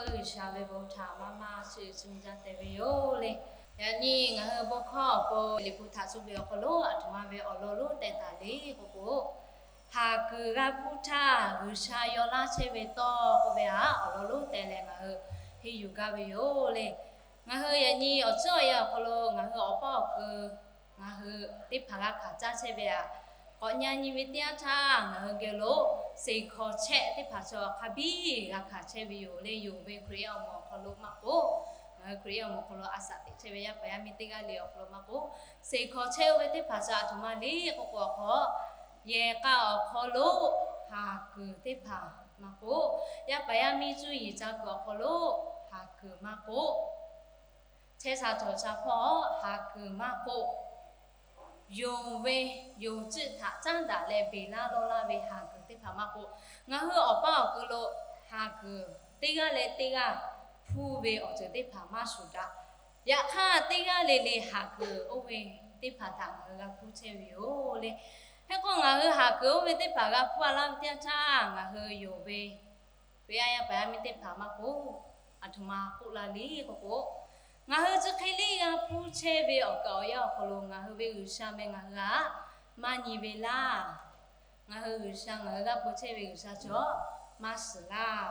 G'uiˬsha ve bon htaꞈ maˇ maˇ chiˇ uiˍ chiˇ mvuh jaˇ te ve yoˬ le. Yaꞈ nyi ngaˬ hui bon hkawˇ awˬ pon Liꞈ hpu htaꞈ cuˇ ve awˬ hk'aw lo aˬ htoꞈ ma ve awˬ lawn lonˉ teh taˍ le k'oˆ k'o, haˍ kuiˬ g'a hpuˇ htaˇ G'uiˬsha yaw laˇ chehˇ ve tawˇ k'oˆ ve htaꞈ awˬ lawn lonˉ teh leh ngaˬ hui henˇ yuˬ gaˇ ve yoˬ le. Ngaˬ hui yaꞈ nyi awˬ tcuhˉ awˬ yanˇ awˬ hk'aw lo ngaˬ hui awˬ paˇ awˬ kui ngaˬ hui teˇ hpaˍ g'a hkanˍ caˇ chehˇ ve htaꞈ k'awꞈ nyi nyi ve teˇ yanˇ htaˇ, ngaˬ hui geh lo seˍ hkawˍ chehˆ teˇ hpaˍ chaw hk'a biˇ g'a hkanˍ chehˇ ve yoˬ le. Yonˍ ve Hkriꞈ yaˇ awˬ moˍ awˬ hk'aw lo maˇ k'oˆ, ngaˬ hui Hkriꞈ yaˇ awˬ moˍ awˬ hk'aw lo a shaꞈ teꞈ chehˇ ve yaˇ paˍ yaˇ miˇ teˇ g'aˇ le awˬ hk'aw lo maˇ k'oˆ, seˍ hkawˍ chehˇ oˇ ve teˇ hpaˍ chaw aˬ htoꞈ ma le k'oˆ k'o, awˬ hk'aw yehˬ k'a awˬ hk'aw lo haˍ kuiˬ teˇ hpaˍ maˇ k'oˆ, yaˇ paˍ yaˇ miˇ cuˇ yiˍ ca kuiˬ awˬ hk'aw lo haˍ kuiˬ maˇ k'oˆ, chehˇ sha cawˬ sha hpawˇ haˍ kuiˬ maˇ k'oˆ, yonˍ ve yonˍ ceuˬ htaꞈ caˉ daꞈ leh beˬ laˇ lawˇ laˇ ve haˍ kuiˬ teˇ hpaˍ maˇ k'oˆ, ngaˬ hui awˬ paˇ awˬ kui lo haˍ kuiˬ teˇ g'aˇ leh teˇ g'aˇ hpuˇ ve awˬ ceuˬ teˇ hpaˍ maˇ shuˍ daꞈ. Yaꞈ hk'aˇ, teˇ g'aˇ le le haˍ kuiˬ oˇ ve teˇ hpaˍ htaꞈ ngaˬ hui g'a hpuˇ chehˇ ve yoˬ le. Hk'e k'o, ngaˬ hui haˍ kuiˬ oˇ ve teˇ hpaˍ g'a hpuˇ a laˇ ve teˇ yanˇ htaˇ, ngaˬ hui yonˍ ve Hkriꞈ yaˇ yaˇ paˍ yaˇ miˇ teˇ hpaˍ maˇ k'oˆ, aˬ htoꞈ ma k'oˆ la le k'oˆ k'o, ngaˬ hui chi hk'e le g'a hpuˇ chehˇ ve awˬ kaˍ awˬ yanˇ awˬ hk'aw lo ngaˬ hui ve G'uiˬsha meh ngaˬ hui htaꞈ maˇ nyi ve laˇ. Ngaˬ hui G'uiˬsha ngaˬ hui g'a hpuˇ chehˇ ve G'uiˬsha cawˬ maˇ shiˍ laˇ.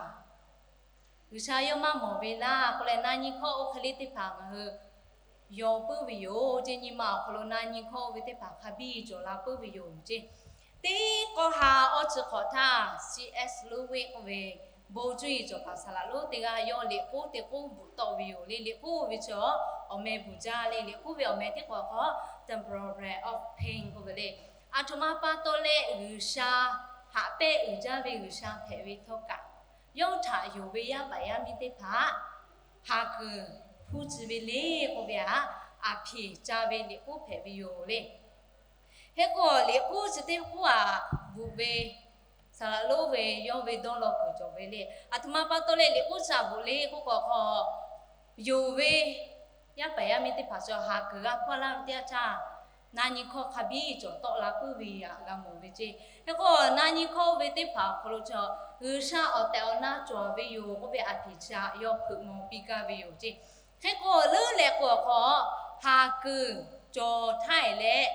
G'uiˬsha yawˇ maˇ mawˬ ve laˇ k'oˆ leh, na nyi hkawˇ oˇ hk'e le teˇ hpaˍ ngaˬ hui yaw puiˉ ve yoˬ ceˇ. Nyi ma awˬ hk'aw lo na nyi hkawˇ oˇ ve teˇ hpaˍ hk'a biˇ cawˬ la puiˉ ve yoˬ ceˇ. Teˇ k'aw ha awˇ chi hk'awꞈ htaˇ, C S Lewis k'oˆ ve bon cuˇ yiˍ cawˬ paˍ saˍ laꞈ lonˉ teˇ g'aˇ yawˇ liꞈ k'oˉ te k'oˉ bvuhꞈ tawˆ ve yoˬ le. Liꞈ k'oˉ ve chi awˬ meh bvuhꞈ jaˇ le. Liꞈ k'oˉ ve awˬ meh teˇ k'aw hk'aw Temporary of Pain k'oˆ ve le. Aˬ htoꞈ ma pa taw leh G'uiˬsha haꞈ pehnˇ uiˍ jaˇ ve G'uiˬsha hpehꞈ ve htawˇ kaꞈ, yawˇ htaꞈ yonˍ ve yaˇ paˍ yaˇ miˇ teˇ hpaˍ haˍ kuiˬ hpuˇ tcuh ve le k'oˆ ve htaꞈ aˬ hpeꞈ ca ve liꞈ k'oˉ hpehꞈ ve yoˬ le. Hk'e k'o, liꞈ k'oˉ chi teˇ k'oˉ aꞈ bvuhꞈ ve saˍ laꞈ lonˉ ve yawˇ ve dawˇ law kuiˬ cawˬ ve le. Aˬ htoꞈ ma pa taw leh liꞈ k'oˉ chi aꞈ bvuhꞈ le k'oˆ k'o, hk'aw yonˍ ve yaˇ paˍ yaˇ miˇ teˇ hpaˍ chaw haˍ kuiˬ g'a hpuˇ laˇ ve teˇ yanˇ htaˇ, na nyi hkawˇ hk'a biˇ cawˬ tawˆ la puiˉ ve htaꞈ g'a mawˬ ve ceˇ. Hk'e k'o, na nyi hkawˇ oˇ ve teˇ hpaˍ awˬ hk'aw lo chaw G'uiˬsha awˬ tehˬ awˬ na cawˬ ve yoˬ k'oˆ ve aˬ hpeꞈ chi htaꞈ yawˇ hpeuꞈ maw piˇ gaˇ ve yoˬ ceˇ. Hk'e k'o, leuˉ leh k'o awˬ hk'aw haˍ kuiˬ cawˬ htaˇ e leh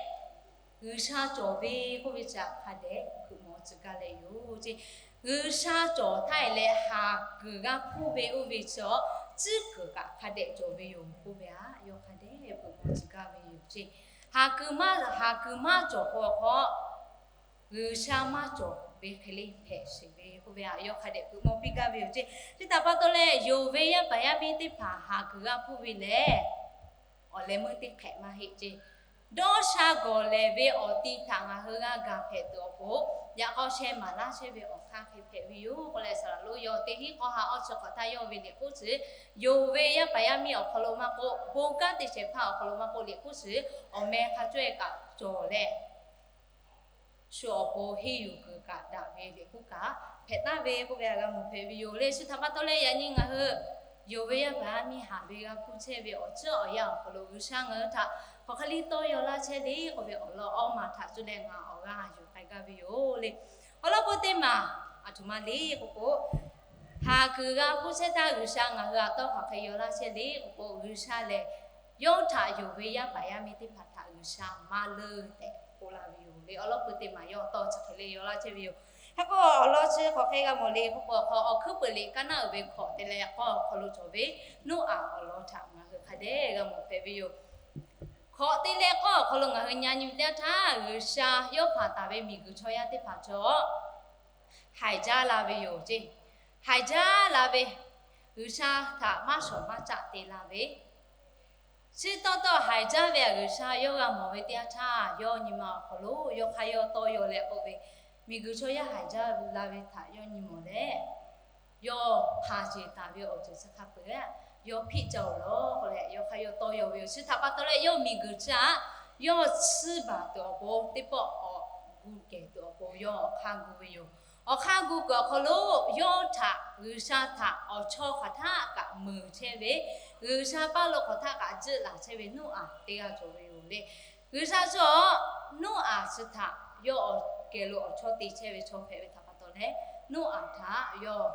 G'uiˬsha cawˬ ve k'oˆ ve chi htaꞈ hk'a dehꞈ hpeuꞈ maw tcuh gaˇ leh yoˬ ceˇ. G'uiˬsha cawˬ htaˇ e leh haˍ kuiˬ g'a hpuˇ ve oˇ ve chi awˬ tcuhˉ kuiˬ kaꞈ hk'a dehꞈ cawˬ ve yoˬ k'oˆ ve htaꞈ yawˇ hk'a dehꞈ hpeuꞈ maw tcuh gaˇ ve yoˬ ceˇ. Haˍ kuiˬ maˇ, haˍ kuiˬ maˇ cawˬ k'o awˬ hk'aw G'uiˬsha maˇ cawˬ ve hk'e le hpehꞈ sheˍ ve k'oˆ ve htaꞈ yawˇ hk'a dehꞈ hpeuꞈ maw piˇ gaˇ ve yoˬ ceˇ. Chi htaꞈ pa taw leh, yonˍ ve yaˇ paˍ yaˇ miˇ teˇ hpaˍ haˍ kuiˬ g'a hpuˇ ve lehˬ, awˬ leh meuˇ teˇ hk'ehꞈ maˇ heˆ ceˇ. Dawˇ sha gawˬ lehˬ ve awˬ ti htaꞈ ngaˬ hui g'a gaˬ hpehꞈ tuˬ awˬ pon, yaꞈ k'aw sheh maˍ laˇ chehˇ ve awˬ hk'aˇ hk'e hpehꞈ ve yoˬ k'oˆ leh, saˍ laꞈ lonˉ yawˇ teˇ hinˉ k'aw ha awˇ chi hk'awꞈ htaˇ yawˇ ve liꞈ k'oˉ chi, yonˍ ve yaˇ paˍ yaˇ miˇ awˬ hk'aw lo maˇ k'oˆ, bon kanˉ te shehˍ hpaˇ awˬ hk'aw lo maˇ k'oˆ, liꞈ k'oˉ chi awˬ meh hk'a cawehˇ kaꞈ cawˬ leh, shu awˬ pon henˇ yuˬ kuiˬ kaꞈ daꞈ ve liꞈ k'oˉ kaꞈ hpehꞈ taˍ ve k'oˆ ve htaꞈ g'a mawˬ hpehꞈ ve yoˬ le. Chi htaꞈ pa taw leh, yaꞈ nyi ngaˬ hui yonˍ ve yaˇ paˍ yaˇ miˇ haˍ ve g'a hpuˇ chehˇ ve awˬ ceuˬ awˬ yanˇ awˬ hk'aw lo G'uiˬsha ngaˬ hui htaꞈ hk'aˬ hk'e le tawˇ yaw laˇ chehˇ le k'oˆ ve awˬ lawn awˇ maˬ htaꞈ cuˇ leh ngaˬ awˬ g'aˇ yuˬ k'ai gaˇ ve yoˬ le. Awˬ lawn k'o teˇ maˬ aˬ htoꞈ ma le k'oˆ k'o, haˍ kuiˬ g'a hpuˇ chehˇ htaˇ G'uiˬsha ngaˬ hui htaꞈ tawˇ hk'aˬ hk'e yaw laˇ chehˇ le k'oˆ k'o, G'uiˬsha lehˬ yawˇ htaꞈ yonˍ ve yaˇ paˍ yaˇ miˇ teˇ hpaˍ htaꞈ G'uiˬsha maˇ leuˇ tehꞈ k'oˆ laˇ ve yoˬ le. Awˬ lawn k'o teˇ maˬ yawˇ tawˇ chi hk'e le yaw laˇ chehˇ ve yoˬ. Hk'e k'o, awˬ lawn chi hk'aˬ hk'e g'a mawˬ le k'oˆ k'o, awˬ hk'aw awˬ hkuiˉ peuˬ liꞈ kaˇ naˆ uiˍ ve hkawꞈ te leh k'awˇ awˬ hk'aw lo cawˬ ve Noˉaꞈ awˬ lawn htaꞈ ngaˬ hui hk'a dehꞈ g'a mawˬ hpehꞈ ve yoˬ. Hkawꞈ te leh k'awˇ awˬ hk'aw lo ngaˬ hui nyi nyi ve teˇ yanˇ htaˇ, G'uiˬsha yawˇ hpanˍ taˍ ve miˬguiˬ chaw yaˇ teˇ hpaˍ chaw haiˬ jaˇ la ve yoˬ ceˇ. Haiˬ jaˇ la ve, G'uiˬsha htaꞈ maˇ shawˍ maˇ caˆ te la ve, chi taw taw haiˬ jaˇ ve G'uiˬsha yawˇ g'a mawˬ ve teˇ yanˇ htaˇ, yawˇ nyi ma awˬ hk'aw lo yawˇ hk'aˇ yawˇ tawˇ yaw leh k'oˆ ve, miˬguiˬ chaw yaˇ haiˬ jaˇ la ve htaꞈ yawˇ nyi mawˬ leh, yawˇ hpanˍ ceˬ taˍ ve awˬ ceuˬ chi hk'a peu-eˬ yawˇ hpiˆ caˇ-oˬ lawˬ k'oˆ leh, yawˇ hk'aˇ yawˇ tawˇ yaw ve yoˬ. Chi htaꞈ pa taw leh, yawˇ miˬguiˬ chi htaꞈ yawˇ tsuhˇ baˬ tuˬ awˬ pon, teˇ pawˆ awˬ gu kehˬ tuˬ awˬ pon yawˇ awˬ hk'aˇ gu ve yoˬ. Awˬ hk'aˇ gu kuiˬ awˬ hk'aw lo yawˇ htaꞈ G'uiˬsha htaꞈ awˬ chawˇ hk'aˬ htaˆ kaꞈ meunˍ chehˇ ve, G'uiˬsha paˇ lo hk'aˬ htaˆ kaꞈ jiˆ laˬ chehˇ ve Noˉaꞈ teˇ g'aˇ cawˬ ve yoˬ le. G'uiˬsha chi Noˉaꞈ chi htaꞈ yawˇ awˬ geh lo awˬ chawˇ te chehˇ ve chaw hpehꞈ ve htaꞈ pa taw leh, Noˉaꞈ htaꞈ yawˇ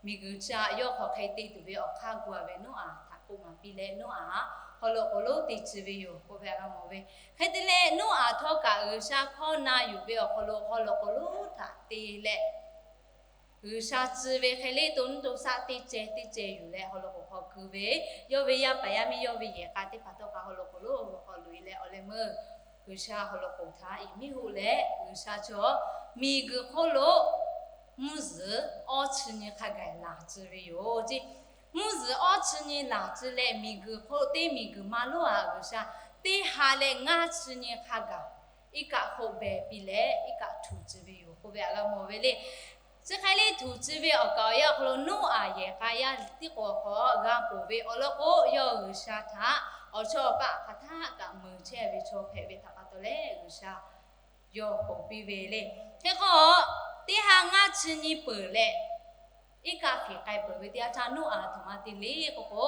miˬguiˬ chi aꞈ yawˇ hk'aw hk'e te tuˬ ve awˬ hk'aˇ gu-a ve Noˉaꞈ htaꞈ k'oˆ maˍ piˇ leh, Noˉaꞈ haw loꞈ k'oˍ lonˉ te tcuh ve yoˬ k'oˆ ve htaꞈ g'a mawˬ ve. Hk'e te leh, Noˉaꞈ htawˇ kaꞈ G'uiˬsha hkawˇ na yuˬ ve awˬ hk'aw lo haw loꞈ k'oˍ lonˉ htaꞈ te leh, G'uiˬsha tcuh ve hk'e le to nuˇ to shaˆ teˇ ceh teˇ ceh yuˬ leh haw loꞈ k'oˍ hk'aw ku ve, yawˇ ve yaˇ paˍ yaˇ miˇ yawˇ ve yehˬ k'a teˇ hpaˍ htawˇ kaꞈ haw loꞈ k'oˍ lonˉ awˬ hk'aw loꞈ e leh, awˬ leh meuˇ G'uiˬsha haw loꞈ k'oˍ htaꞈ iˍ miˉ hoˆ leh, G'uiˬsha chaw miˬguiˬ hk'oˆ lo mvuhˇ zuhˬ awˇ chi nyi hk'a gaˬ laˬ tcuh ve yoˬ ceˇ. Mvuhˇ zuhˬ awˇ chi nyi laˬ tcuh leh, miˬguiˬ hk'oˆ teˇ miˬguiˬ maˇ lonˉ-a G'uiˬsha teˇ ha leh ngaˇ chi nyi hk'a gaˬ iˉ kaˆ hk'oˆ beh piˇ leh, iˉ kaˆ htuꞈ tcuh ve yoˬ k'oˆ ve htaꞈ g'a mawˬ ve le. Chi hk'e le htuꞈ tcuh ve awˬ kaˍ awˬ yanˇ awˬ hk'aw lo Noˉaꞈ yehˬ k'a yaˇ tiˉ k'o awˬ hk'aw g'a ponˬ ve awˬ lawn k'o, yawˇ G'uiˬsha htaꞈ awˬ chawˇ awˬ paˆ hk'aˬ htaˆ kaꞈ meuˬ chehˇ ve chaw hpehꞈ ve htaꞈ pa taw leh, G'uiˬsha yawˇ ponˬ piˇ ve le. Hk'e k'o, teˇ ha ngaˇ chi nyi peuˬ leh iˉ kaˆ hk'e k'ai peuˬ ve teˇ yanˇ htaˇ, Noˉaꞈ aˬ htoꞈ ma te le k'o k'o,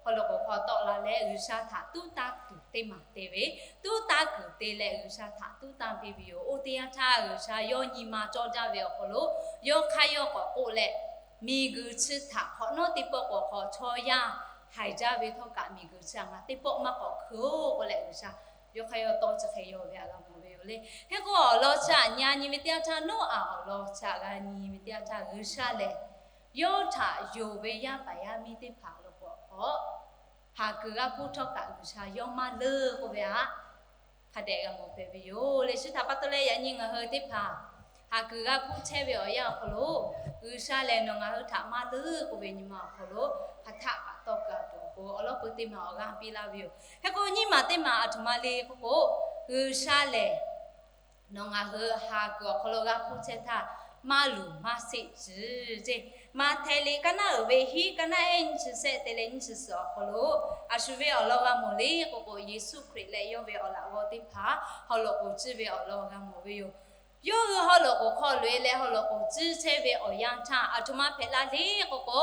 haw loꞈ k'oˍ hk'aw tawˆ la leh G'uiˬsha htaꞈ tuˉ tanˇ tuˬ teˇ maˬ te ve, tuˉ tanˇ kuiˬ te leh G'uiˬsha htaꞈ tuˉ tanˇ piˇ ve yoˬ. Oˇ teˇ yanˇ htaˇ G'uiˬsha yawˇ nyi ma cawˇ jaˇ ve awˬ hk'aw lo, yawˇ hk'aˇ yawˇ k'awꞈ k'oˆ leh, miˬguiˬ chi htaꞈ hk'awꞈ nawˉ teˇ pawˆ k'o awˬ hk'aw chaw yaˇ haiˬ jaˇ ve htawˇ kaꞈ, miˬguiˬ chi aꞈ ngaˬ teˇ pawˆ maˇ k'awꞈ hkui-oˬ k'oˆ leh, G'uiˬsha yawˇ hk'aˇ yawˇ tawˇ chi hk'e yaw ve htaꞈ g'a mawˬ ve yoˬ le. Hk'e k'o, awˬ lawn chi aꞈ nyi nyi ve teˇ yanˇ htaˇ, Noˉaꞈ awˬ lawn chi aꞈ g'a nyi ve teˇ yanˇ htaˇ, G'uiˬsha lehˬ yawˇ htaꞈ yonˍ ve yaˇ paˍ yaˇ miˇ teˇ hpaˍ lo k'o awˬ hk'aw, haˍ kuiˬ g'a hpuˇ htawˇ kaꞈ G'uiˬsha yawˇ maˇ leuˉ k'oˆ ve htaꞈ hk'a dehꞈ g'a mawˬ hpehꞈ ve yoˬ le. Chi htaꞈ pa taw leh, yaꞈ nyi ngaˬ hui teˇ hpaˍ haˍ kuiˬ g'a hpuˇ chehˇ ve awˬ yanˇ awˬ hk'aw lo, G'uiˬsha lehˬ nawˬ ngaˬ hui htaꞈ maˇ leuˉ k'oˆ ve nyi ma awˬ hk'aw lo, hk'aˬ htaˆ kaꞈ tawˇ kuiˬ a tuˬ awˬ pon awˬ lawn peu teˇ maˬ awˬ g'aˇ piˇ laˇ ve yoˬ. Hk'e k'o, nyiˇ maˬ teˇ maˬ aˬ htoꞈ ma le k'oˆ k'o, G'uiˬsha lehˬ nawˬ ngaˬ hui haˍ kuiˬ awˬ hk'aw lo g'a hpuˇ chehˇ htaˇ, maˇ luˬ maˇ sheˆ tcuh ceˇ. Maꞈhtehˍ liꞈ kaˇ naˉ uiˍ ve hiˉ, kaˇ naˉ ehˉ nyiˇ chi shehˆ te leh nyiˇ chi suhˍ awˬ hk'aw lo, a shu ve awˬ lawn g'a mawˬ le k'oˆ k'o, Yeˍsuˆ Hkriꞈ leh yawˇ ve awˬ laꞈ g'awˇ teˇ hpaˍ haw loꞈ k'oˍ ciˇ ve awˬ lawn g'a mawˬ ve yoˬ. Yawˇ hui haw loꞈ k'oˍ hk'aw loꞈ e leh haw loꞈ k'oˍ ciˇ chehˇ ve awˬ yanˇ htaˇ, aˬ htoꞈ ma hpehꞈ la le k'oˆ k'o,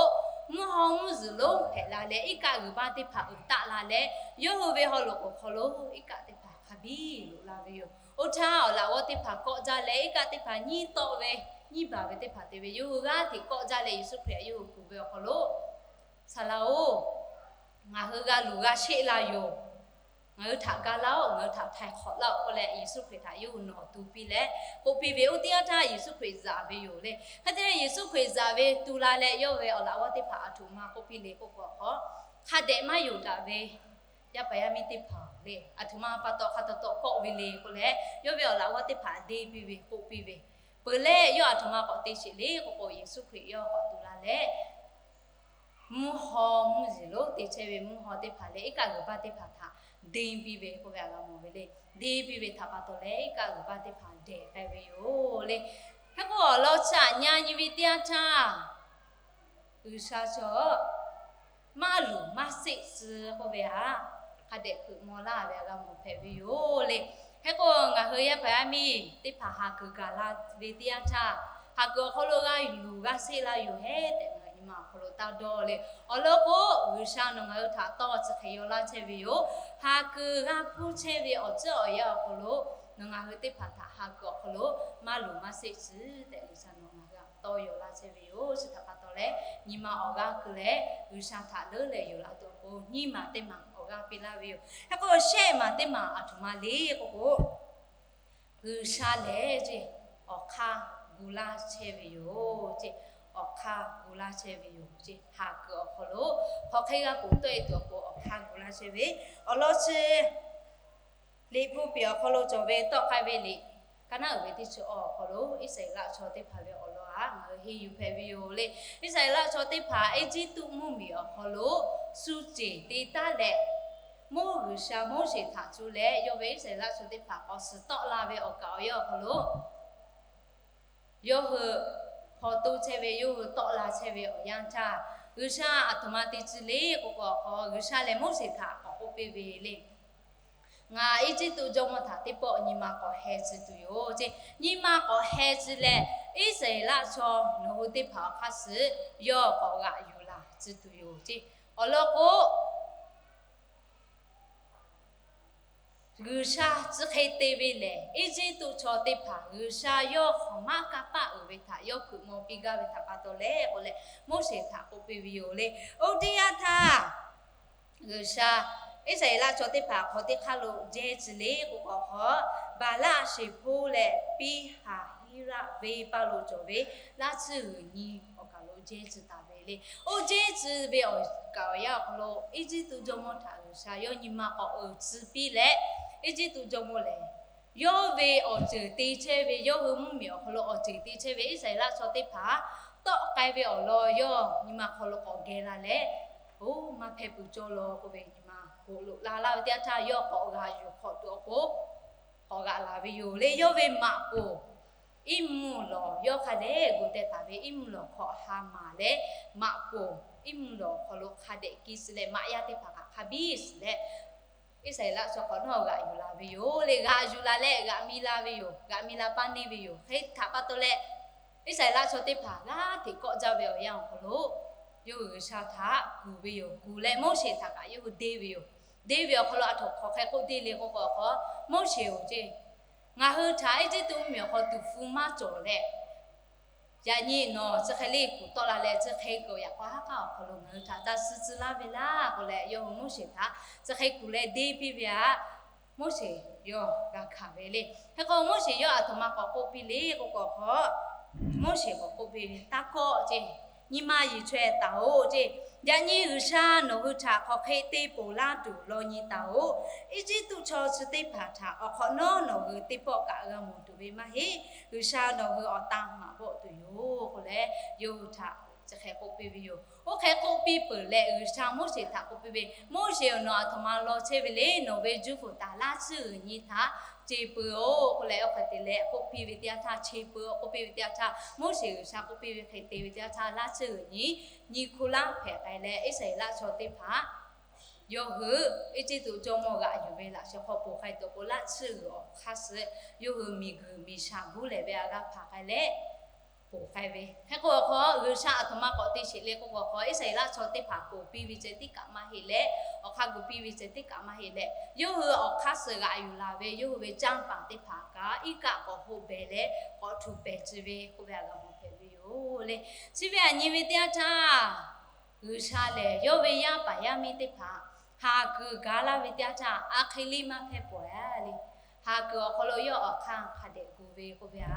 mvuhˇ haw mvuhˇ zuhˬ lonˉ hpehꞈ la leh, iˉ kaˆ g'uiˬ baˇ teˇ hpaˍ uiˍ taˆ la leh, yawˇ hui ve haw loꞈ k'oˍ hk'aw lo iˉ kaˆ teˇ hpaˍ hk'a biˇ loꞈ la ve yoˬ. Oˇ htaˇ awˬ laꞈ g'awˇ teˇ hpaˍ kawˆ jaˇ leh, iˉ kaˆ teˇ hpaˍ nyiˇ tawˆ ve, nyiˇ baˬ ve teˇ hpaˍ te ve, yawˇ hui g'aˇ hteꞈ kawˆ jaˇ leh Yeˍsuˆ Hkriꞈ htaꞈ yawˇ hui kuˬ ve awˬ hk'aw lo, Saˍ laꞈ-oˬ, ngaˬ hui g'a luˬ g'a sheˆ la yoˬ. Ngaˬ hui htaꞈ ga laˇ-oˆ, ngaˬ hui htaꞈ htaiˍ hk'awꞈ laˇ-oˆ k'oˆ leh, Yeˍsuˆ Hkriꞈ htaꞈ yawˇ hui nawˬ tu piˇ leh k'oˆ piˇ ve. Oˇ teˇ yanˇ htaˇ Yeˍsuˆ Hkriꞈ zaꞈ ve yoˬ le. Hk'e te leh Yeˍsuˆ Hkriꞈ zaꞈ ve tu la leh, yawˇ ve awˬ laꞈ g'awˇ teˇ hpaˍ aˬ htoꞈ ma k'oˆ piˇ le k'oˆ k'o, hk'a dehꞈ maˇ yonˍ daꞈ ve yaˇ paˍ yaˇ miˇ teˇ hpaˍ le, aˬ htoꞈ ma pa taw hk'a taw taw kawˆ ve le k'oˆ leh, yawˇ ve awˬ laꞈ g'awˇ teˇ hpaˍ deˇ piˇ ve k'oˆ piˇ ve. Peuˬ leh yawˇ aˬ htoꞈ ma k'awꞈ te sheˍ le k'oˆ k'o, Yeˍsuˆ Hkriꞈ yawˇ k'awꞈ tu la leh, mvuhˇ haw mvuhˇ zuhˬ lonˉ te chehˇ ve mvuhˇ haw teˇ hpaˍ leh iˉ kaˆ g'uiˬ baˇ teˇ hpaˍ htaꞈ deˇ piˇ ve k'oˆ ve htaꞈ g'a mawˬ ve le. Deˇ piˇ ve htaꞈ pa taw leh, iˉ kaˆ g'uiˬ baˇ teˇ hpaˍ dehˬ k'ai ve yoˬ le. Hk'e k'o, awˬ lawn chi aꞈ nyi nyi ve teˇ yanˇ htaˇ, G'uiˬsha chaw maˇ luˬ maˇ sheˆ tcuh k'oˆ ve htaꞈ hk'a dehꞈ hpeuꞈ maw laˇ ve htaꞈ g'a mawˬ hpehꞈ ve yoˬ le. Hk'e k'o, ngaˬ hui yaˇ paˍ yaˇ miˇ teˇ hpaˍ haˍ kuiˬ gaˬ la ve teˇ yanˇ htaˇ, haˍ kuiˬ awˬ hk'aw lo g'a luˬ g'a sheˆ la yoˬ hehˉ tehꞈ ngaˬ hui nyi ma awˬ hk'aw lo taˇ dawˇ le. Awˬ lawn k'o, G'uiˬsha nawˬ ngaˬ hui htaꞈ tawˇ chi hk'e yaw laˇ chehˇ ve yoˬ. Haˍ kuiˬ g'a hpuˇ chehˇ ve awˬ ceuˬ awˬ yanˇ awˬ hk'aw lo, nawˬ ngaˬ hui teˇ hpaˍ htaꞈ haˍ kuiˬ awˬ hk'aw lo maˇ luˬ maˇ sheˆ tcuh tehꞈ, G'uiˬsha nawˬ ngaˬ hui htaꞈ tawˇ yaw laˇ chehˇ ve yoˬ. Chi htaꞈ pa taw leh, nyi ma awˬ g'aˇ keu leh G'uiˬsha htaꞈ leuˉ leh yoˬ laˇ tuˬ awˬ pon nyiˇ maˬ teˇ maˬ awˬ g'aˇ piˇ laˇ ve yoˬ. Hk'e k'o, shehˆ maˬ teˇ maˬ aˬ htoꞈ ma le k'oˆ k'o, G'uiˬsha lehˬ ceˇ, awˬ hk'aˇ gu laˇ chehˇ ve yoˬ ceˇ. Awˬ hk'aˇ gu laˇ chehˇ ve yoˬ ceˇ. Haˍ kuiˬ awˬ hk'aw lo hk'aw hk'e g'a ponˬ tawˆ e tuˬ awˬ pon awˬ hk'aˇ gu laˇ chehˇ ve. Awˬ lawn chi Liꞈ hpu piˍ awˬ hk'aw lo cawˬ ve tawˆ k'ai ve liꞈ kaˇ naˉ uiˍ ve teˇ chi awˬ hk'aw lo Iˉsaˍreˍlaˆ chaw teˇ hpaˍ ve awˬ lawn htaꞈ ngaˬ hui henˇ yuˬ hpehꞈ ve yoˬ le. Iˉsaˍreˍlaˆ chaw teˇ hpaˍ Eˇjiˇtuꞈ mvuhˇmiˬ awˬ hk'aw lo shu ceˬ te taˉ leh, Moˉ G'uiˬsha Moˉseˍ htaꞈ cuˇ leh yawˇ ve Iˉsaˍreˍlaˆ chaw teˇ hpaˍ k'awꞈ suhˍ tawˆ la ve awˬ kaˍ awˬ yanˇ awˬ hk'aw lo, yawˇ hui hpaw toˇ chehˇ ve, yawˇ hui tawˆ la chehˇ ve awˬ yanˇ htaˇ, G'uiˬsha aˬ htoꞈ ma te tcuh le k'oˆ k'o, G'uiˬsha lehˬ Moˉseˍ htaꞈ k'awꞈ k'oˆ piˇ ve le. Ngaˬ Eˇjiˇtuꞈ jawˇmawˇ htaꞈ teˇ pawˆ nyi ma k'awꞈ heh tcuh tuˬ yoˬ ceˇ. Nyi ma k'awꞈ heh tcuh leh, Iˉsaˍreˍlaˆ chaw nawˬ hui teˇ hpaˍ awˬ hk'aˇ suh yawˇ k'awꞈ g'aꞈ yuˬ laˬ tcuh tuˬ yoˬ ceˇ. Awˬ lawn k'o, G'uiˬsha chi hk'e te ve lehˬ, Eˇjiˇtuꞈ chaw teˇ hpaˍ G'uiˬsha yawˇ hk'awꞈ maˇ kanˇ paˆ uiˍ ve htaꞈ yawˇ hpeuꞈ maw piˇ gaˇ ve htaꞈ pa taw leh k'oˆ leh, Moˉseˍ htaꞈ k'oˆ piˇ ve yoˬ le. Oˇ teˇ yanˇ htaˇ, G'uiˬsha Iˉsaˍreˍlaˆ chaw teˇ hpaˍ hk'aw teˇ hk'aˇ lo jehˇ tcuh le k'oˆ k'o hk'aw, Baˍlaˆ sheˍ hpoˇ leh Piˇhaˍhiˉraˆ venˇ paˇ lo cawˬ ve laˇ tsuhˇ g'uiˬ nyi awˬ kaˬ lo jehˇ tcuh taˍ ve le. Oˇ jehˇ tcuh ve awˬ kaˍ awˬ yanˇ awˬ hk'aw lo, Eˇjiˇtuꞈ jawˇmawˇ htaꞈ G'uiˬsha yawˇ nyi ma k'awꞈ uiˍ tcuh piˇ leh, Eˇjiˇtuꞈ jawˇmawˇ lehˬ, yawˇ ve awˬ ceuˬ te chehˇ ve, yawˇ hui mvuhˇmiˬ awˬ hk'aw lo awˬ ceuˬ te chehˇ ve Iˉsaˍreˍlaˆ chaw teˇ hpaˍ tawˆ k'ai ve awˬ lawn yawˇ nyi ma hk'aw lo k'awꞈ geh la leh, oˇ maˇ hpehˇ peuˬ cawˇ law k'oˆ ve nyi ma hoꞈ loꞈ la laˇ ve teˇ yanˇ htaˇ, yawˇ k'awꞈ g'aꞈ yuˬ hk'awꞈ tuˬ awˬ pon k'awꞈ g'aꞈ laˬ ve yoˬ le. Yawˇ ve maꞈ poˍ iˉ mvuhˇ lawˬ, yawˇ hk'a dehꞈ gu teh taˍ ve iˉ mvuhˇ lawˬ hk'aw ha maˍ leh, maꞈ poˍ iˉ mvuhˇ lawˬ awˬ hk'aw lo hk'a dehꞈ kiˇ suh leh maꞈ yaˇ teˇ hpaˍ htaꞈ hk'a biˇ suh leh, Iˉsaˍreˍlaˆ chaw hk'awꞈ nawˉ g'aꞈ yuˬ la ve yoˬ le. G'aꞈ yuˬ la leh g'aꞈ mi la ve yoˬ. G'aꞈ mi la paˇ neˇ ve yoˬ. Hk'e htaꞈ pa taw leh, Iˉsaˍreˍlaˆ chaw teˇ hpaˍ g'aˇ hteꞈ kawˆ jaˇ ve awˬ yanˇ awˬ hk'aw lo, yawˇ hui G'uiˬsha htaꞈ kuˬ ve yoˬ. Kuˬ leh Moˉseˍ htaꞈ kaꞈ yawˇ hui deˇ ve yoˬ. Deˇ ve awˬ hk'aw lo aˬ htoꞈ hk'awꞈ hk'e k'oˆ deˇ le k'oˆ k'o hk'aw, Moˉseˍ-oˬ ceˇ, ngaˬ hui htaꞈ Eˇjiˇtuꞈ mvuhˇmiˬ awˬ hk'aw tuˍ hpfuh maˇ cawˬ leh, yaꞈ nyi nawˬ chi hk'e le kuˬ tawˆ la leh, chi hk'e kuˬ yaꞈ k'aw haˉ k'aˉ awˬ hk'aw lo ngaˬ hui htaꞈ taˇ suh tcuh laˇ ve laˇ k'oˆ leh, yawˇ hui Moˉseˍ htaꞈ chi hk'e kuˬ leh deˇ piˇ ve htaꞈ, Moˉseˍ yawˇ g'a hkanˍ ve le. Hk'e k'o Moˉseˍ yawˇ aˬ htoꞈ ma k'awꞈ k'oˆ piˇ le k'oˆ k'o hk'aw, Moˉseˍ k'awꞈ k'oˆ piˇ ve, Taˇ kawˆ ceˇ, nyi ma yeˬ chaweh taˍ-oˬ ceˇ. Yaꞈ nyi G'uiˬsha nawˬ hui htaꞈ hk'aˬ hk'e te ponˬ laˇ tuˬ law nyi taˍ-oˬ. Eˇjiˇtuꞈ chaw chi teˇ hpaˍ htaꞈ awˬ hk'awꞈ nawˉ nawˬ hui teˇ pawˆ kaꞈ g'a mawˬ tuˬ ve maˇ heˆ. G'uiˬsha nawˬ hui awˬ tan maˍ bawˆ tuˬ yoˬ k'oˆ leh, yawˇ hui htaꞈ chi hk'e k'oˆ piˇ ve yoˬ. Oˇ hk'e k'oˆ piˇ peuˬ leh, G'uiˬsha Moˉseˍ htaꞈ k'oˆ piˇ ve, Moˉseˍ-oˬ, nawˬ aˬ htoꞈ ma law chehˇ ve le. Nawˬ ve juˇ fuˍ taˍ laˇ tsuhˇ g'uiˬ nyi htaꞈ ce peuˬ-oˬ k'oˆ leh, oˇ hk'e te leh k'oˆ piˇ ve teˇ yanˇ htaˇ, ce peuˬ-oˬ k'oˆ piˇ ve teˇ yanˇ htaˇ, Moˉseˍ G'uiˬsha k'oˆ piˇ ve hk'e te ve teˇ yanˇ htaˇ, laˇ tsuhˇ g'uiˬ nyi nyi hkuˇ laˇ hpehꞈ k'ai leh, Iˉsaˍreˍlaˆ chaw teˇ hpaˍ yawˇ hui Eˇjiˇtuꞈ jawˇmawˇ g'aꞈ yuˬ ve laꞈ sheh hk'aw ponˬ k'ai tuˬ awˬ pon, laˇ tsuhˇ g'uiˬ awˬ hk'aˇ suh yawˇ hui miˬguiˬ miˬ shaˍ guˉ lehˬ ve a g'a hpanˍ k'ai leh ponˬ k'ai ve. Hk'e k'o awˬ hk'aw, G'uiˬsha aˬ htoꞈ ma k'awꞈ te sheˍ le k'oˆ k'o awˬ hk'aw, Iˉsaˍreˍlaˆ chaw teˇ hpaˍ ponˬ piˇ ve ceh tiˉ kaꞈ maˇ heˆ leh, awˬ hk'aˇ gu piˇ ve ceh tiˉ kaꞈ maˇ heˆ leh, yawˇ hui awˬ hk'aˇ suh g'aꞈ yuˬ la ve yawˇ hui ve canˇ paˍ teˇ hpaˍ kaꞈ iˉ kaˆ k'awꞈ hoˆ behˍ leh k'awꞈ htuꞈ pehˍ tcuh ve k'oˆ ve a g'a mawˬ hpehꞈ ve yoˬ le. Chi ve aˬ nyi ve teˇ yanˇ htaˇ, G'uiˬsha lehˬ yawˇ ve yaˇ paˍ yaˇ miˇ teˇ hpaˍ haˍ kuiˬ gaˬ laˇ ve teˇ yanˇ htaˇ, a hk'e liˇ maˇ hpehˇ pawˬ-a le. Haˍ kuiˬ awˬ hk'aw lo yawˇ awˬ hk'aˇ hk'a dehꞈ gu ve k'oˆ ve a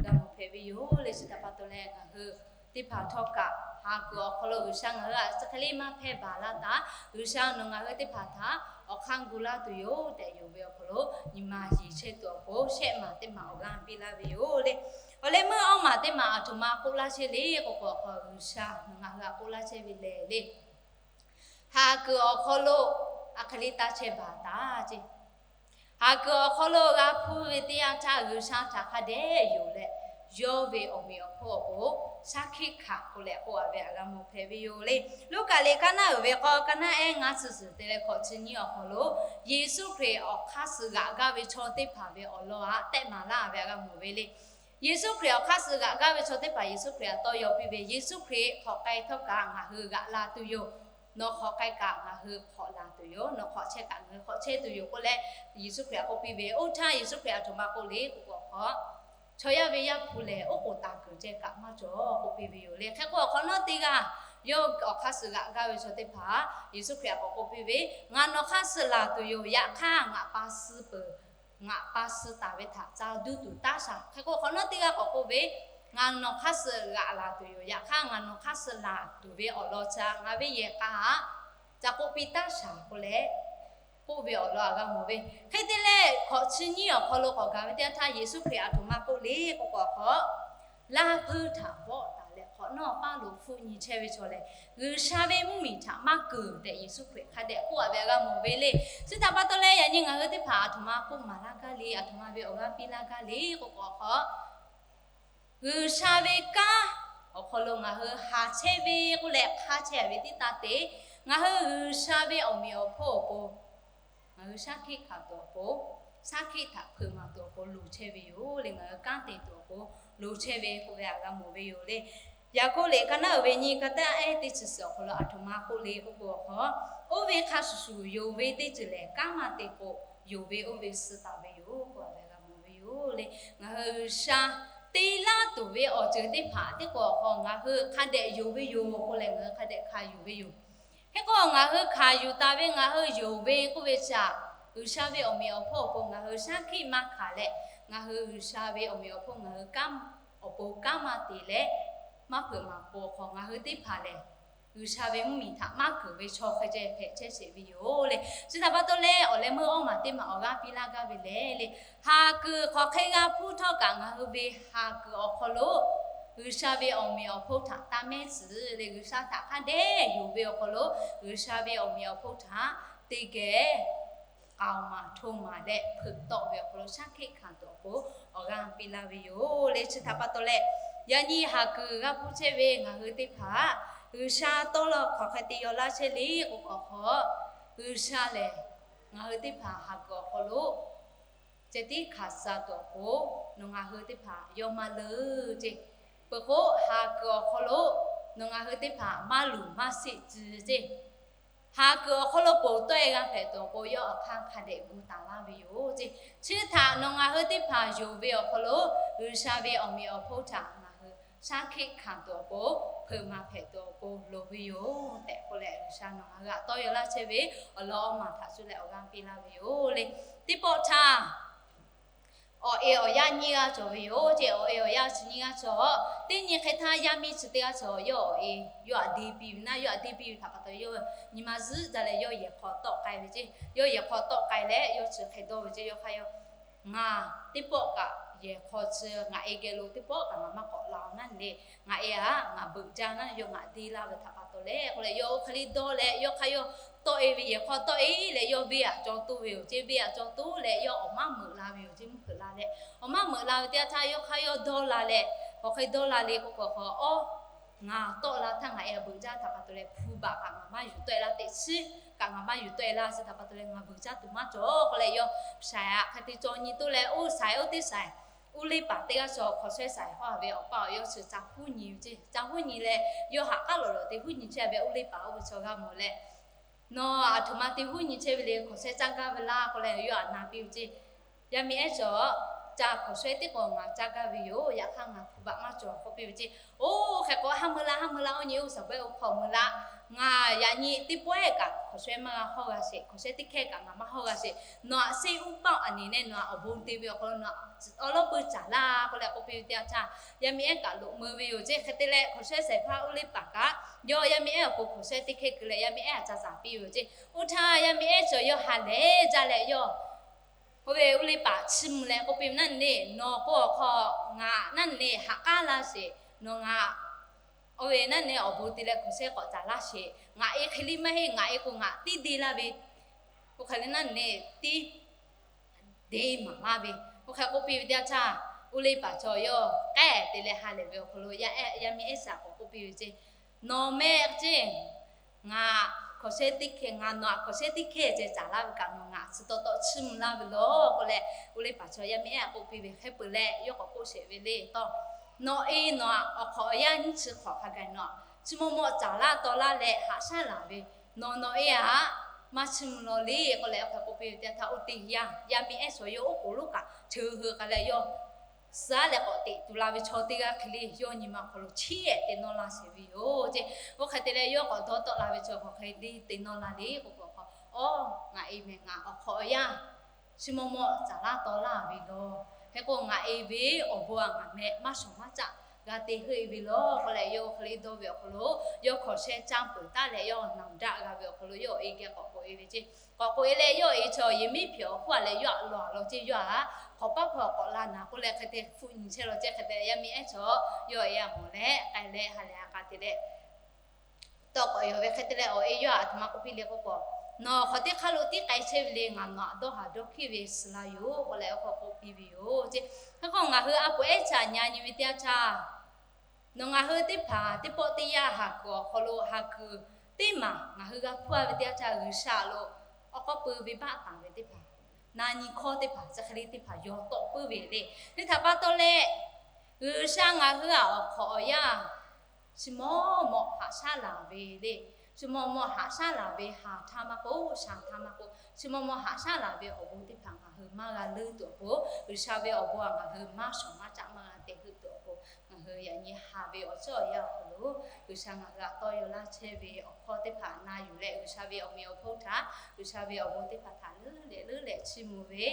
g'a mawˬ hpehꞈ ve yoˬ le. Chi htaꞈ pa taw leh ngaˬ hui teˇ hpaˍ htawˇ kaꞈ haˍ kuiˬ awˬ hk'aw lo G'uiˬsha ngaˬ hui htaꞈ chi hk'e liˇ maˇ hpehˇ baˬ laˇ taˍ. G'uiˬsha nawˬ ngaˬ hui teˇ hpaˍ htaꞈ awˬ hk'aˇ gu laˇ tuˬ yoˬ tehꞈ yonˍ ve awˬ hk'aw lo nyi ma yeˬ chehˇ tuˬ awˬ pon shehˆ maˬ teˇ maˬ awˬ g'aˇ piˇ laˇ ve yoˬ le. Awˬ leh meuˇ awˇ maˬ teˇ maˬ aˬ htoꞈ ma k'oˆ laˇ chehˇ le k'oˆ k'o awˬ hk'aw, G'uiˬsha nawˬ ngaˬ hui htaꞈ k'oˆ laˇ chehˇ ve lehˬ le, haˍ kuiˬ awˬ hk'aw lo a hk'e liˇ taˇ chehˇ baˬ taˍ ceˇ. Haˍ kuiˬ awˬ hk'aw lo g'a hpuˇ ve teˇ yanˇ htaˇ G'uiˬsha htaꞈ hk'a dehꞈ yonˍ leh, yawˇ ve awˬ meꞈ awˬ hponˇ awˬ pon shaˉ hkiˆ hkanˍ k'oˆ leh k'oˆ a ve a g'a mawˬ hpehꞈ ve yoˬ le. Luˉkaꞈ liꞈ kaˇ naˉ uiˍ ve k'aw, kaˇ naˉ ehˉ ngaˇ chi suhˍ te leh hkawꞈ chi nyiˇ awˬ hk'aw lo, Yeˍsuˆ Hkriꞈ awˬ hk'aˇ suh g'aꞈ gaˇ ve chaw teˇ hpaˍ ve awˬ lawn aꞈ tehˆ maˍ laˇ ve a g'a mawˬ ve le. Yeˍsuˆ Hkriꞈ awˬ hk'aˇ suh g'aꞈ gaˇ ve chaw teˇ hpaˍ Yeˍsuˆ Hkriꞈ aꞈ tawˇ yaw piˇ ve, Yeˍsuˆ Hkriꞈ hk'awꞈ k'ai htawˇ kaꞈ ngaˬ hui g'aꞈ la tuˬ yoˬ. Nawˬ hk'awꞈ k'ai kaꞈ ngaˬ hui hk'awꞈ la tuˬ yoˬ. Nawˬ hk'awꞈ chehˇ kaꞈ ngaˬ hui hk'awꞈ chehˇ tuˬ yoˬ k'oˆ leh, Yeˍsuˆ Hkriꞈ aꞈ k'oˆ piˇ ve. Oˇ htaˇ Yeˍsuˆ Hkriꞈ aˬ htoꞈ ma k'oˆ le k'oˆ k'o awˬ hk'aw, chaw yaˇ ve Yaˇ hpu lehˬ oˉ k'oˍ taˍ kuiˬ ceh kaꞈ maˇ cawˬ k'oˆ piˇ ve yoˬ le. Hk'e k'o awˬ hk'awꞈ nawˉ teˇ g'aˇ yawˇ awˬ hk'aˇ suh g'aꞈ gaˇ ve chaw teˇ hpaˍ Yeˍsuˆ Hkriꞈ aꞈ k'awꞈ k'oˆ piˇ ve, Ngaˬ nawˬ hk'aˇ suh laˬ tuˬ yoˬ. Yaꞈ hk'aˇ ngaˬ pa suh peuˬ, ngaˬ pa suh taˍ ve htaꞈ ca duˇ tuˬ taˇ shaˍ. Hk'e k'o awˬ hk'awꞈ nawˉ teˇ g'aˇ k'awꞈ k'oˆ ve, Ngaˬ nawˬ hk'aˇ suh g'aꞈ laˬ tuˬ yoˬ. Yaꞈ hk'aˇ ngaˬ nawˬ hk'aˇ suh laˬ tuˬ ve awˬ lawn chi ngaˬ ve yehˬ k'a aꞈ ca k'oˆ piˇ taˇ shaˍ k'oˆ leh k'oˆ ve awˬ lawn a g'a mawˬ ve. Hk'e te leh hkawꞈ chi nyiˇ awˬ hk'aw lo k'awꞈ gaˬ ve teˇ yanˇ htaˇ Yeˍsuˆ Hkriꞈ aˬ htoꞈ ma k'oˆ le k'oˆ k'o awˬ hk'aw, Laˇ hpeuˇ htaꞈ vawˆ taˍ leh hk'awꞈ nawˉ paˇ lo hpfuhˆ nyi chehˇ ve chaw lehˬ, G'uiˬsha ve mvuhˇmiˬ htaꞈ maˇ keunˍ tehꞈ Yeˍsuˆ Hkriꞈ hk'a dehꞈ k'oˆ a ve a g'a mawˬ ve le. Chi htaꞈ pa taw leh yaꞈ nyi ngaˬ hui teˇ hpaˍ aˬ htoꞈ ma k'oˆ maˍ laˇ gaˇ le, aˬ htoꞈ ma ve awˬ g'aˇ piˇ laˇ gaˇ le k'oˆ k'o awˬ hk'aw, G'uiˬsha ve kanˉ awˬ hk'aw lo ngaˬ hui haˍ chehˇ ve k'oˆ leh hk'a chehˇ ve teˇ taˇ te, ngaˬ hui G'uiˬsha ve awˬ meꞈ awˬ hponˇ awˬ pon ngaˬ hui shaˉ hkiˆ hkanˍ tuˬ awˬ pon, shaˉ hkiˆ htaꞈ hpeuꞈ maˍ tuˬ awˬ pon loˍ chehˇ ve yoˬ le. Ngaˬ hui kanˉ te tuˬ awˬ pon loˍ chehˇ ve k'oˆ ve a g'a mawˬ ve yoˬ le. Yaˍkoˆ liꞈ kaˇ naˉ uiˍ ve nyiˇ kaˇ taˇ ehˉ teˇ chi suhˍ awˬ hk'aw lo aˬ htoꞈ ma k'oˆ le k'oˆ k'o awˬ hk'aw, oˇ ve hk'a shuˍ shuˍ yonˍ ve teˇ ceuˬ lehˬ kanˉ maˇ te k'o, yonˍ ve oˇ ve suh taˍ ve yoˬ k'oˆ ve g'a mawˬ ve yoˬ le. Ngaˬ hui G'uiˬsha te laˇ tuˬ ve awˬ ceuˬ teˇ hpaˍ teˇ k'o awˬ hk'aw ngaˬ hui hk'a dehꞈ yonˍ ve yoˬ k'oˆ leh ngaˬ hui hk'a dehꞈ hkanˍ yuˬ ve yoˬ. Hk'e k'o ngaˬ hui hkanˍ yuˬ taˍ ve ngaˬ hui yonˍ ve k'oˆ ve chi aꞈ, G'uiˬsha ve awˬ meꞈ awˬ hponˇ awˬ pon ngaˬ hui shaˉ hkiˆ maˇ hkanˍ leh, ngaˬ hui G'uiˬsha ve awˬ meꞈ awˬ hponˇ ngaˬ hui awˬ pon kanˉ maˇ te leh, maˇ hpeuꞈ maˍ k'o hk'aw ngaˬ hui teˇ hpaˍ lehˬ, G'uiˬsha ve mvuhˇmiˬ htaꞈ maˇ keunˍ ve chaw hk'e ceh hpehꞈ chehˇ sheˍ ve yoˬ le. Chi htaꞈ pa taw leh awˬ leh meuˇ awˇ maˬ teˇ maˬ awˬ g'aˇ piˇ laˇ gaˇ ve lehˬ le, haˍ kuiˬ hk'aˬ hk'e g'a hpuˇ htawˇ kaꞈ ngaˬ hui ve haˍ kuiˬ awˬ hk'aw lo G'uiˬsha ve awˬ meꞈ awˬ hponˇ htaꞈ taˇ mehˉ tcuh le, G'uiˬsha htaꞈ hk'a dehꞈ yonˍ ve awˬ hk'aw lo G'uiˬsha ve awˬ meꞈ awˬ hponˇ htaꞈ teˇ geh k'aoˍ maˍ hto maˍ leh hpeuꞈ tawˆ ve awˬ hk'aw lo shaˉ hkiˆ hkanˍ tuˬ awˬ pon awˬ g'aˇ piˇ laˇ ve yoˬ le. Chi htaꞈ pa taw leh, yaꞈ nyi haˍ kuiˬ g'a hpuˇ chehˇ ve ngaˬ hui teˇ hpaˍ G'uiˬsha tawˇ la hk'aˬ hk'e te yaw laˇ chehˇ le k'o awˬ hk'aw, G'uiˬsha lehˬ ngaˬ hui teˇ hpaˍ haˍ kuiˬ awˬ hk'aw lo ceh tiˉ hkanˍ suh tuˬ awˬ pon nawˬ ngaˬ hui teˇ hpaˍ yawˇ maˇ leuˉ ceˇ. Peuˬ k'o, haˍ kuiˬ awˬ hk'aw lo nawˬ ngaˬ hui teˇ hpaˍ maˇ luˬ maˇ sheˆ tcuh ceˇ. Haˍ kuiˬ awˬ hk'aw lo ponˬ tawˆ-e g'a hpehꞈ tuˬ awˬ pon yawˇ awˬ hk'aˇ hk'a dehꞈ gu taˍ laˇ ve yoˬ ceˇ. Chi htaꞈ nawˬ ngaˬ hui teˇ hpaˍ yonˍ ve awˬ hk'aw lo G'uiˬsha ve awˬ meꞈ awˬ hponˇ htaꞈ ngaˬ hui shaˉ hkiˆ hkanˍ tuˬ awˬ pon, hpeuꞈ maˍ hpehꞈ tuˬ awˬ pon loˍ ve yoˬ tehꞈ k'oˆ leh, G'uiˬsha nawˬ ngaˬ hui htaꞈ tawˇ yaw laˇ chehˇ ve awˬ lawn awˇ maˬ htaꞈ cuˇ leh awˬ g'aˇ piˇ laˇ ve yoˬ le. Teˇ pawˆ htaˇ awˬ e awˬ yaˇ nyiˇ g'aˇ cawˬ ve yoˬ ceˇ. Awˬ e awˬ yaˇ chi nyiˇ g'aˇ cawˬ. Teˇ nyi hk'e htaˇ yaˇ miˇ chi teˇ g'aˇ cawˬ. Yawˇ awˬ e yawˇ htaꞈ deˇ piˇ ve naˆ, yawˇ htaꞈ deˇ piˇ ve htaꞈ pa taw yawˇ nyi ma zuhˆ jaˇ leh yawˇ yehˬ hk'aw tawˆ k'ai ve ceˇ. Yawˇ yehˬ hk'aw tawˆ k'ai leh yawˇ chi hk'e dawˇ ve ceˇ, yawˇ hk'aˇ yawˇ, ngaˬ teˇ pawˆ kaꞈ yehˬ hk'aw chi ngaˬ e geh lo teˇ pawˆ kaꞈ ngaˬ maˇ k'awꞈ la-o naˉ le. Ngaˬ e aꞈ ngaˬ beuꞈ jaˇ naˉ, yawˇ ngaˬ deˇ laˇ ve htaꞈ pa taw leh k'oˆ leh, yawˇ hk'e le dawˇ leh yawˇ hk'aˇ yawˇ tawˆ-e ve yehˬ hk'aw tawˆ-e leh yawˇ venˇ aꞈ caw toˇ ve yoˬ ceˇ. Venˇ aꞈ caw toˇ leh yawˇ awˬ maˇ meuꞈ la ve yoˬ ceˇ, mvuhˇ hpeuꞈ la leh. Awˬ maˇ meuꞈ la ve teˇ yanˇ htaˇ yawˇ hk'aˇ yawˇ dawˇ la leh, hk'aˬ hk'e dawˇ la le k'o k'o k'o, Awˇ, ngaˬ tawˆ la htaˇ ngaˬ e aꞈ beuꞈ jaˇ htaꞈ pa taw leh hpu baꞈ kaꞈ ngaˬ maˇ yuˬ tawˆ-e laˇ, teꞈ chiˉ kaꞈ ngaˬ maˇ yuˬ tawˆ-e laˇ, chi htaꞈ pa taw leh ngaˬ beuꞈ jaˇ tuˬ maˇ cawˬ k'oˆ leh, yawˇ shaiˍ aꞈ hk'e te caw nyi toˇ leh, oˇ shaiˍ oˇ teˇ shaiˍ uˉ leˇ paˍ teˇ g'aˇ cawˬ, hk'awꞈ shehˉ shaiˍ hawˇ ve awˬ pa awˬ yawˇ chi ca huˉ nyi ve ceˇ. Ca huˉ nyi leh, yawˇ haꞈ k'aˉ lawꞈ lawꞈ te huˉ nyi chehˇ ve uˉ leˇ paˍ oˇ ve chaw g'a mawˬ leh, Nawˬ aˬ htoꞈ ma te huˉ nyi chehˇ ve le, hk'awꞈ shehˉ caˇ gaˇ ve laˇ k'oˆ leh yawˇ aꞈ na piˇ ve ceˇ. Yaˇ miˇ ehˉ cawˬ, ca hk'awꞈ shehˉ teˇ k'awꞈ ngaˬ caˇ gaˇ ve yoˬ, yaꞈ hk'aˇ ngaˬ hpu baꞈ maˇ cawˬ k'oˆ piˇ ve ceˇ. Oˇ hk'e k'o, haˉ mui la, haˉ mui la, oˇ nyi oˇ shaˍ bawehˇ oˇ hk'aw mui la. Ngaˬ yaꞈ nyi teˇ pawehˇ kaꞈ hk'awꞈ shehˉ maˇ g'a hawˇ g'a sheˍ, hk'awꞈ shehˉ teˇ hkehˇ kaꞈ ngaˬ maˇ hawˇ g'a sheˍ. Nawˬ aꞈ seˇ uˉ paˆ aꞈ nyi leh nawˬ aꞈ awˬ bon te ve awˬ hk'aw lo nawˬ aꞈ awˉ lawˉ pui caˍ laˇ k'oˆ leh k'oˆ piˇ ve teˇ yanˇ htaˇ, yaˇ miˇ ehˉ kaꞈ loꞈ mui ve yoˬ ceˇ. Hk'e te leh hk'awꞈ shehˉ shaiˍ hpaˇ uˉ leˇ paˍ kaꞈ yawˇ yaˇ miˇ ehˉ awˬ pon hk'awꞈ shehˉ teˇ hkehˇ keu leh yaˇ miˇ ehˉ aꞈ ca caˍ piˇ ve yoˬ ceˇ. Oˇ htaˇ yaˇ miˇ ehˉ cawˬ yawˇ ha lehˬ jaˇ leh yawˇ oˇ ve uˉ leˇ paˍ chiˇ mvuh leh k'oˆ piˇ ve, Naˉ neˬ, nawˬ k'o awˬ hk'aw ngaˬ naˉ neˬ haꞈ k'aˉ laˇ sheˍ. Nawˬ ngaˬ oˇ ve naˉ neˬ awˬ bon te leh hk'awꞈ shehˉ k'awꞈ caˍ laˇ sheˍ. Ngaˬ e hk'e liˇ maˇ heˆ, ngaˬ e k'o ngaˬ tiˉ deˇ laˇ ve, oˇ hk'e leh naˉ neˬ tiˉ deˇ maˍ laˇ ve, oˇ hk'e k'oˆ piˇ ve teˇ yanˇ htaˇ, uˉ leˇ paˍ cawˬ yawˇ k'ehˆ te leh ha lehˬ ve awˬ hk'aw lo yaˇ miˇ ehˉ shaꞈ k'awꞈ k'oˆ piˇ ve ceˇ. Nawˬ meh ceˇ, ngaˬ hk'awꞈ shehˉ teˇ hkehˇ, ngaˬ nawˬ aꞈ hk'awꞈ shehˉ teˇ hkehˇ ceh caˍ laˇ ve kaꞈ nawˬ ngaˬ chi taw taw chiˇ mvuh laˇ ve lawˬ k'oˆ leh, uˉ leˇ paˍ cawˬ yaˇ miˇ ehˉ k'oˆ piˇ ve hk'e peuˬ leh yawˇ k'awꞈ k'oˆ sheˍ ve le tawˇ. Nawˬ e nawˬ aꞈ awˬ hk'awꞈ awˬ yanˇ nyiˇ chi hk'awꞈ hk'a gaˬ nawˬ aꞈ chi maw maw caˍ laˇ taw laˇ leh haꞈ shaˉ laˬ ve, nawˬ nawˬ e aꞈ maˇ chiˇ mvuh law le k'oˆ leh, oˇ hk'e k'oˆ piˇ ve teˇ yanˇ htaˇ, oˇ teˇ yanˇ yaˇ miˇ ehˉ cawˬ yawˇ oˉ k'oˍ lonˉ kaꞈ cheu hui k'ai leh yawˇ suh leh k'awꞈ teꞈ tuˬ la ve chaw teˇ g'aˇ hk'e le yawˇ nyi ma hk'aw lo chiˉ ehˍ te nawˇ laˇ sheˍ ve yoˬ ceˇ. Oˇ hk'e te leh yawˇ k'awꞈ dawˇ tawˆ la ve chaw hk'aˬ hk'e le te nawˇ la le k'oˆ k'o, Awˇ, ngaˬ e meh ngaˬ awˬ hk'awꞈ awˬ yanˇ chi maw maw caˍ laˇ taw laˇ ve lawˬ. Hk'e k'o ngaˬ e ve awˬ bon aꞈ ngaˬ meh maˇ shawˍ maˇ caˆ g'a te heuˆ e ve lawˬ k'oˆ leh, yawˇ hk'e le dawˇ ve awˬ hk'aw lo yawˇ hk'awꞈ shehˉ caˇ peuˬ taˉ leh yawˇ naˬ daˆ g'a ve awˬ hk'aw lo yawˇ awˬ e geh k'awꞈ k'oꞈ e ve ceˇ. K'awꞈ k'oꞈ e leh yawˇ awˬ e cawˬ yehˬ miˉ hpehꞈ awˬ hk'oˆ a leh yawˇ aꞈ lawˬ a lawˬ ceˇ, yawˇ aꞈ hk'awꞈ paˉ hpawˇ k'awꞈ la naˍ k'oˆ leh hk'e te hpfuhˆ nyi chehˇ law ceˇ. Hk'e te yaˇ miˇ ehˉ cawˬ yawˇ awˬ e aꞈ mawˬ leh k'ai leh ha lehˬ ha k'a te leh tawˇ k'awꞈ yaw ve hk'e te leh awˬ e yawˇ aꞈ aˬ htoꞈ ma k'oˆ piˇ le k'oˆ k'o, Nawˬ hk'awꞈ teˇ hk'aˇ lo tiˉ k'ai chehˇ ve le, ngaˬ nawˬ aꞈ dawˇ haˍ dawˇ hkiˇ ve suh la yoˬ k'oˆ leh oˇ hk'e k'oˆ piˇ ve yoˬ ceˇ. Hk'e k'o ngaˬ hui a poꞈ ehˉ chaꞈ nyi nyi ve teˇ yanˇ htaˇ, nawˬ ngaˬ hui teˇ hpaˍ teˇ pawˆ teˇ yanˇ haˍ kuiˬ awˬ hk'aw lo haˍ kuiˬ teˇ maˬ ngaˬ hui g'a hpuˇ a ve teˇ yanˇ htaˇ, G'uiˬsha lo awˬ k'aw pui venˇbaˆ taˍ ve teˇ hpaˍ, na nyi hkawˇ teˇ hpaˍ, chi hk'e le teˇ hpaˍ yaw tawˆ puiˉ ve le. Hk'e htaꞈ pa taw leh, G'uiˬsha ngaˬ hui aꞈ awˬ hk'awꞈ awˬ yanˇ chi mawˇ mawꞈ haꞈ shaˉ laˬ ve le. Chi maw maw haꞈ shaˉ laˬ ve haˍ htaˇ maˇ k'oˆ, shaˍ htaˇ maˇ k'oˆ, chi maw maw haꞈ shaˉ laˬ ve awˬ bon teˇ hpaˍ ngaˬ hui maˇ g'a leuˉ tuˬ awˬ pon, G'uiˬsha ve awˬ bon ngaˬ hui maˇ shawˍ maˇ caˆ maˇ g'a te heuˆ tuˬ awˬ pon, ngaˬ hui yaꞈ nyi haˍ ve awˬ ceuˬ awˬ yanˇ awˬ hk'aw lo G'uiˬsha ngaˬ hui htaꞈ tawˇ yaw laˇ chehˇ ve awˬ hkawˇ teˇ hpaˍ na yuˬ leh, G'uiˬsha ve awˬ meꞈ awˬ hponˇ htaꞈ, G'uiˬsha ve awˬ bon teˇ hpaˍ htaꞈ leuˉ leh leuˉ leh chiˇ mvuh ve,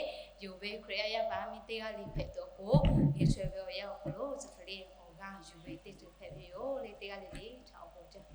yonˍ ve Hkriꞈ yaˇ yaˇ paˍ yaˇ miˇ teˇ g'aˇ le hpehꞈ tuˬ awˬ pon, nyi chaweh ve awˬ yanˇ awˬ hk'aw lo chi hk'e le awˬ g'aˇ yuˬ ve teˇ ceuˬ hpehꞈ ve yoˬ le. Teˇ g'aˇ le le htaꞈ awˬ bon jaˇ